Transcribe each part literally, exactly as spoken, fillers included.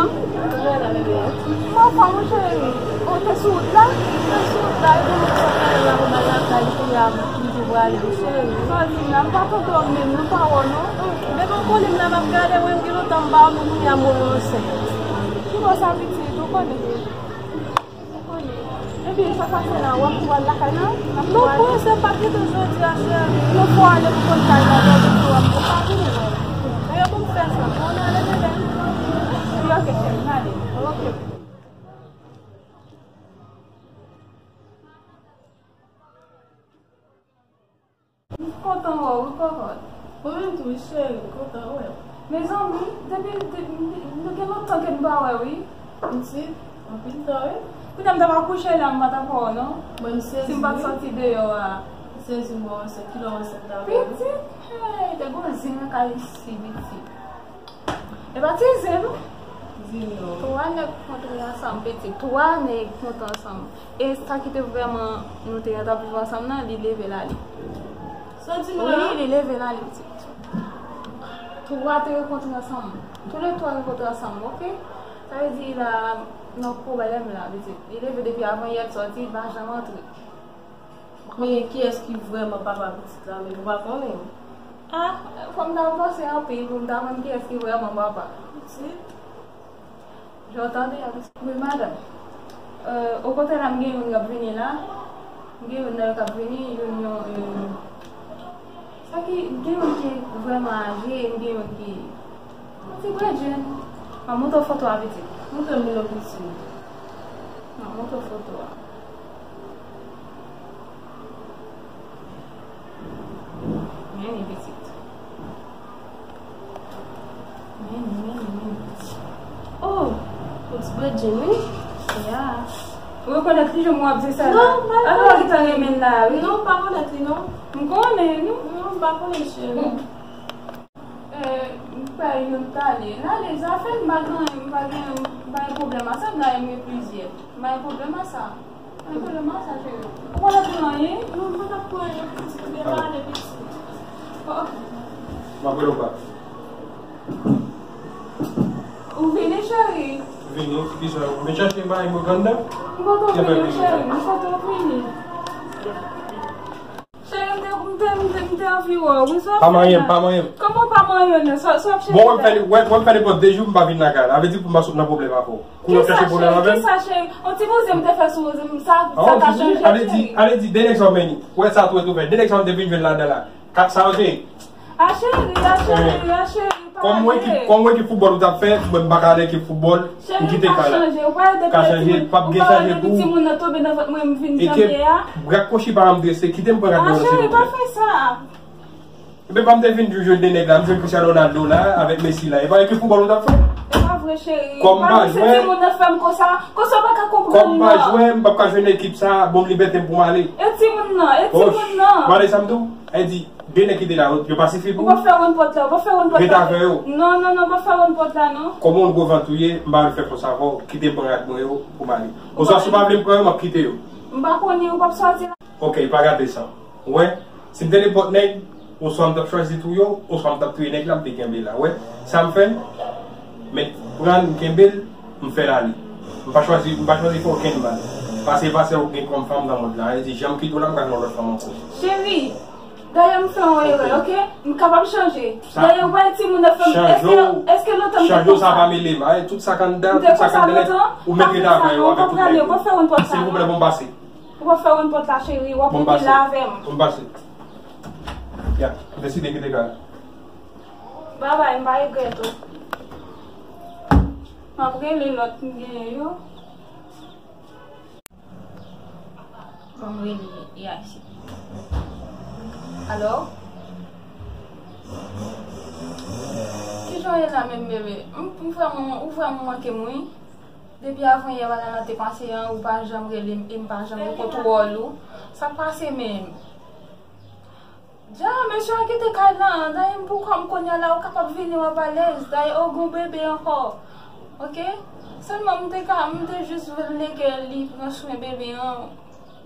Mwen fè, mon cheri, ou te sou wout la? Mwen sou wout la, epi mwen sot la, mwen al lakay, kounye a m toujou prale, mon cheri. Sa w di m la, m pa tande w menm, non, pa wè w, non. Depi w konnen m la, m ap gade, mwen, m gen lontan m pa wè w, men kounye a m wè w ansent. Ki bò sa, pitit, ou konnen? Ou konnen. Epi, sa k pase la, w ap tou al lakay la? Non, pran se pa kite jodi a, cheri. Non, fò ale pou konn kay la, lè w vini, w ap konn pa vini, non. Dayè, bon, m fè sa. Bon, nou ale, bebe. Wi, ok, cheri, n ale. Ok. M kontan wè w, wi, kòkòt. Mwen menm tou, wi, cheri, m kontan wè w. Mezanmi, depi, depi, nou gen lontan ke n pa wè, wi. Pitit, anpil tan, wi. Kounye a m t ap akouche la, m pa t ap wè w, non. Mwen, m sezi, wi. Si m pa t sòti deyò a. M sezi, mwen ansent, kilè w ansent la, wi. Pitit, hey, te gon zen nan kay isi, pitit. E pa ti zen, non. Di non. Twa nèg kontre ansanm, pitit. Twa nèg kontre ansanm. E sa ki te vrèman nou te gentan viv ansanm nan, li leve l ale. Sa w di m la? Wi, li leve l ale, pitit. Twa te rankontre ansanm. Tou le twa rankontre ansanm, ok? Sa vle di la nan pwoblèm la, pitit. Li leve depi avan yè, l sòti, l pa janm antre. Men kiyès ki vrèman papa pitit la menm, ou pa konnen? Ah, fò m ta panse anpil pou m ta konn kiyès ki vrèman papa. Pitit? Jan w tande a, pitit? Wi, madanm. Euh, okontrè la, m gen youn k ap vini la. M gen youn nan yo k ap vini, youn, yon, euh, sa ki, gen youn ki vrèman aje, m gen youn ki yon ti bredjenn. M ap montre w foto a, pitit. Montre m li non, pitit. M ap montre w foto a. Men li, pitit. Men li, men li, men li. Oh! Yon ti bredjenn, wi. Ya. Ou rekonèt li, jan w ap di sa la? Non, m pa rekonèt li. Alò, li ta renmen l la, wi. Non, m pa rekonèt li, non. M konnen, non. Non, m pa konnen, cheri. Eh, m kwè youn t ale. L ale, zafè l, m pa gen, m pa gen, m pa gen pwoblèm a sa, m ta renmen plizyè. M pa gen pwoblèm a sa. M pa gen pwoblèm a sa, cheri. Ou pa t ap pran anyen? Non, m pa t ap pran anyen, pitit, m te pale, pitit. Oh. M ap rele w bak. Ou vini, cheri? Vini, kisa? Ou vin chache m bay Uganda? M kontan vini, cheri. M kontan vini. Cheri, m te, m te, m te, m te anvi wè w. Wi, sa w ap fè la? Pa manyen m, pa manyen m. Kòman pa manyen w, sa, sa w ap chèche la? Bon, wè m fè, wè, wè m fè nenpòt de jou, m pa vin lakay la. Sa vle di pou m pa sot nan pwoblèm ankò. Kounye a w chache pwoblèm avè m? Kisa, cheri? Yon ti poze m te fè sou, sa, sa ka chanje, cheri. Ale di, ale di, de nèg sa w mennen. Wè sa tou, tou fè. De nèg sa w te vin jwenn ladan la. Ka, sa yo te ye? A cheri, a cheri, a cheri, pa pale. Kòm mwen ki, kòm mwen ki foutbòl ou t ap fè, mwen m pa ka nan ekip foutbòl, m kite kay la. Cheri, pa chanje, ou pa wè depi timoun, ou pa wè depi timoun nan tonbe nan vant mwen, m vin jan m ye a? E ke rad kwochi pa janm drese, kite m pran rad mwen nan, silvouplè. A cheri, pa fè sa. Ebyen, pa m te vin jwe de nèg la, m jwenn Cristiano Ronaldo la, avèk Messi la. E pa ekip foutbòl ou t ap fè? E pa vre, cheri. Kòm m pa jwè, timoun nan fè m konsa, konsa w pa ka konprann, non. Kòm m pa jwè, m p ap ka jwe nan ekip sa, ban m libète m pou m ale. E timoun nan, e timoun nan. Ou tande sa m di w? E di, de nèg ki te la, yo pa sifi pou ou? Ou pa fè wonn pòt la, ou pa fè wonn pòt la. Rete avè yo. Non, non, non, pa fè wonn pòt la, non. Kòm yon gwo vant ou ye, m pa vle fè fòs avè w, kite m pran rad mwen yo pou m ale. Oswa si w pa vle m pran yo, m ap kite yo. M pa konnen, ou p ap sòti la. Ok, pa gate sa. Ou wè, si m te nenpòt nèg, oswa m t ap chwazi touye w, oswa m t ap touye nèg la, m te kenbe la. Ou wè, sa m fè, m met pran l, m kenbe l, m fè l ale. M pa chwazi, m pa chwazi fè okenn mal. Pase, pase ou gen kòm fanm nan mond la. E di, jan m kite w la, m pral nan lòt fanm ankò. Cheri, dayè m fè yon erè, ok? M kapab chanje. Dayè, ou pa wè timoun nan fè m, èske, èske lontan m te konsa? Chanje w, sa pa mele m. Ay, tout sa k anndan, tout sa k anndan nèt, ou mete l avè yo avèk tout nèg yo. Silvouplè, bon pase. Ou pa fè wonn pòt la, cheri, w ap rete la avè m. Bon, m pase. Ya, m deside kite kay la. Babay, m pa regrèt ou. M ap rele lòt m genyen yo. Ban m rele ya isi. Alo? Kijan w ye la menm, bebe? M, m vrèman, ou vrèman manke m, wi. Depi avan yè bagay lan te pase an, ou pa janm rele m e m pa janm rekontre w. Sa k pase menm? Dja, mesye a kite kay lan, dayè m pou kò m kounye a la, ou kapab vini w ap alèz, dayè ou gon bebe ankò. Ok? Sèlman m te ka, m te jis vle ke li pran swen bebe an.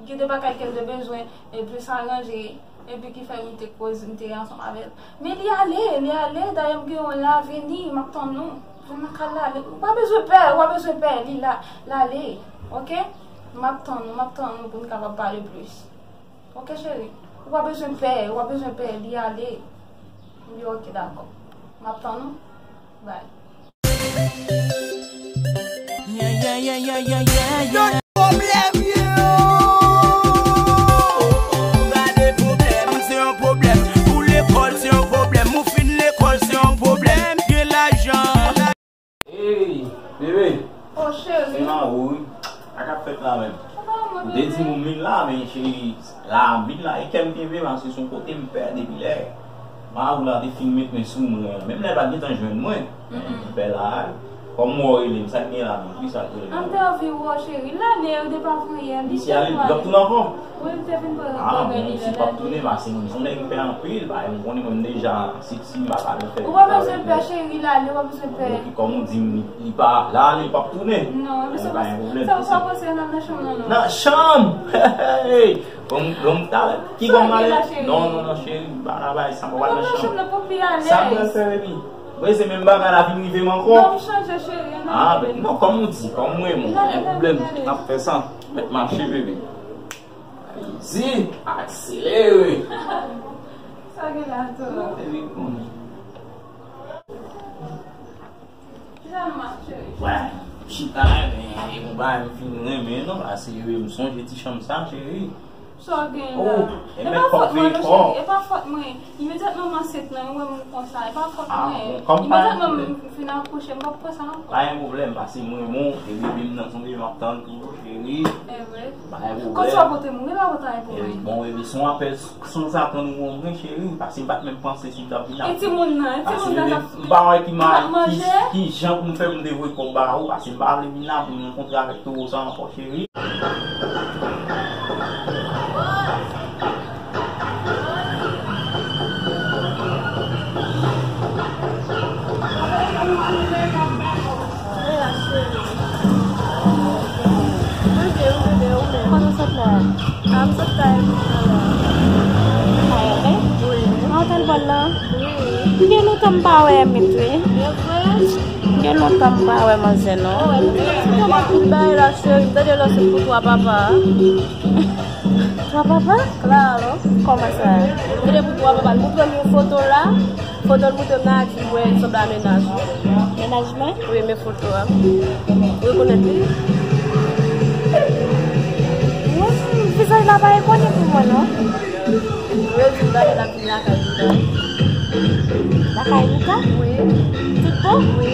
Gen de bagay ke l te bezwen, e plis aranje, epi ki fè m te koze, m te ansanm avè l. Men li ale, li ale, dayè m gen yon lavini, m ap tann nou. Mwen ka l ale. Ou pa bezwen pè, ou pa bezwen pè, li la, l ale. Oke? M ap tann ou, m ap tann ou pou n kapab pale plis. Oke, cheri? Ou pa bezwen pè, ou pa bezwen pè, li ale. M di, oke, dakò. M ap tann ou. Bye. Yeah, yeah, yeah, yeah, yeah, yeah, yeah. Pwoblèm, yo. Gade pwoblèm, se yon pwoblèm. Pou lekòl, se yon pwoblèm. Ou fin lekòl, se yon pwoblèm. Gen lajan. Hey, bebe. Oh, cheri. Se nan ou, wi. Sa k ap fèt la menm? Ou te di m ou vin la, men cheri, la, m vin la, e kè m kenbe, paske se yon kote m pè depi lè. Mari w la te fin met men sou mwen. Menm lè l pa t gentan jwenn mwen. M pè la, kòm m wè w rele m, sa k gen la menm? Kisa k rele m? An te anvi wè w, cheri. L ale, ou te pa voye l. Misye ale, l ap tounen ankò? Wi, m te vin pran bagay li. Ah bon, misye p ap tounen, paske mwen se yon nèg ki pè anpil, bagay m konnen mwen deja, si, si m pa ka fè. Ou pa bezwen pè, cheri, l ale, ou pa bezwen pè. Epi kòm ou di m, li, li pa, l ale, li p ap tounen. Non, men se pa, sa ou pa panse nan, nan chanm nan, non. Nan chanm! Hey! Bon, bon, talè. Ki bon malè? Non, non, non, cheri, pa la bay, sa pa nan chanm. Nan chanm nan pou pi alèz. Sa m pral fè, baby? Mwen se menm bagay la vin rive m ankò. Non, m chanje, cheri, non. Ah, ben, non, kòm ou di, kòm mwen, mwen, pa gen pwoblèm, n ap fè sa. Mèt mache, bebe. Easy, akselere. Sa gen la, tou? Baby, konnen. Kisa m ap cheri? Wè, chita, men, e bon bagay m fin renmen, non, paske m sonje ti chanm sa, cheri. Sa w gen la? Oh, e pa fòt mwen, non, cheri, e pa fòt mwen. Imedyatman m ansent nan, m wè moun konsa, e pa fòt mwen. Ah, bon, kòm pa gen pwoblèm. Imedyatman m fin akouche, m p ap konsa ankò. Pa gen pwoblèm, paske mwen, bon, e bebe m nan, sonje m ap tann tou, cheri. E vre. Pa gen pwoblèm. Kòm sa w pote m, ou gen la pote m pou mwen. E bon, bebe, se yon apèl. San zatann ou wè mwen, cheri, paske m pa t menm panse si m t ap vin la. E timoun nan, e timoun nan t ap, m pa wè ki, ki, ki jan pou m fè pou m devwe kòb ba ou, paske m pa vle vin la pou m rankontre avèk towo sa ankò, cheri. Mwen la, cheri. Mwen byen, mwen byen, ou menm? Kote w sot la? A, m sot kay mwen la. Kay ou menm? Wi. Nan otèl Bòl la? Wi. M gen lontan m pa wè Emmett, wi. E vre? M gen lontan m pa wè manzè, non. Oh, Emmett, se kòman tout bagay la, cheri? M tande lòt sou pou twa papa. Twa papa? Klaro. Kòman sa? M tande pou twa papa. L montre m yon foto la. Foto l montre m nan, a di m wè, li sanble a mennaj ou. Mennaj mwen? Wi, men foto a. Ou rekonèt li? Wi, vizaj la pa rekoni pou mwen, non. Wi, di m bagay la vin lakay Lita. Lakay Lita? Wi. Tout bon? Wi.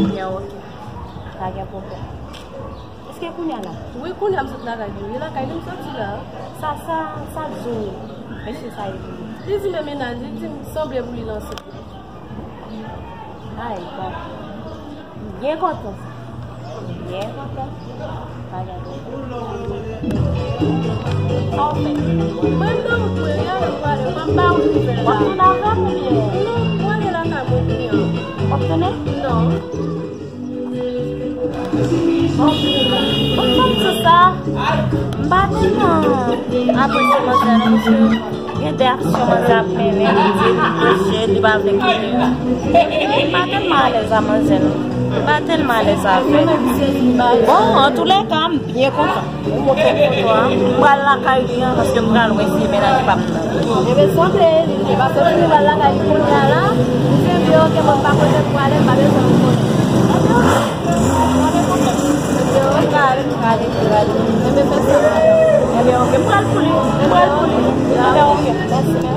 Byen, oke. Pa gen pwoblèm. Èske kounye a la? Wi, kounye a m sot lakay li. Wi, lakay li m soti la. Sa, sa, sa di w mesye sa ye pou li? Li di men mennaj li, li di m sanble pou li l ansent. Ay, bon. M byen kontan sa. M byen kontan. Pa gen pwoblèm. Sa w fè? Mwen nan wout mwen, wi, ale, mwen ale, mwen pa ba ou nouvèl la. W ap tounen avè m oubyen? Non, mwen ale lakay mwen kounye a. W ap tounen? Non. Bon, bon, m di sa, m pa tèlman apresye manzè non, paske gen de aksyon manzè ap mennen, li di li preche, li pa vle kite. M pa tèlman alèz a manzè non. M pa tèlman alèz avè l. Bon, antoulèka, m byen kontan. Ou montre m foto a. M pral lakay li an, paske m pral wè si e mennaj pa m nan. Ebyen, sanble li, li, paske si nou pral lakay li kounye a la, li di, ebyen, oke, mwen m pa konnen pou ale, m pa bezwen konnen. Ebyen, oke. Ebyen, oke, m pral pou li. M pral pou li. Ebyen, oke. Mèsi, mèsi.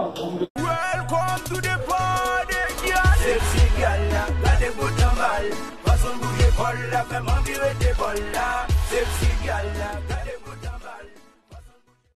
Welcome to the party, girl. Sexy gal la, gade bout anba l. Fason l bouje kò l la fè m anvi rete bò l la. Sexy gal la.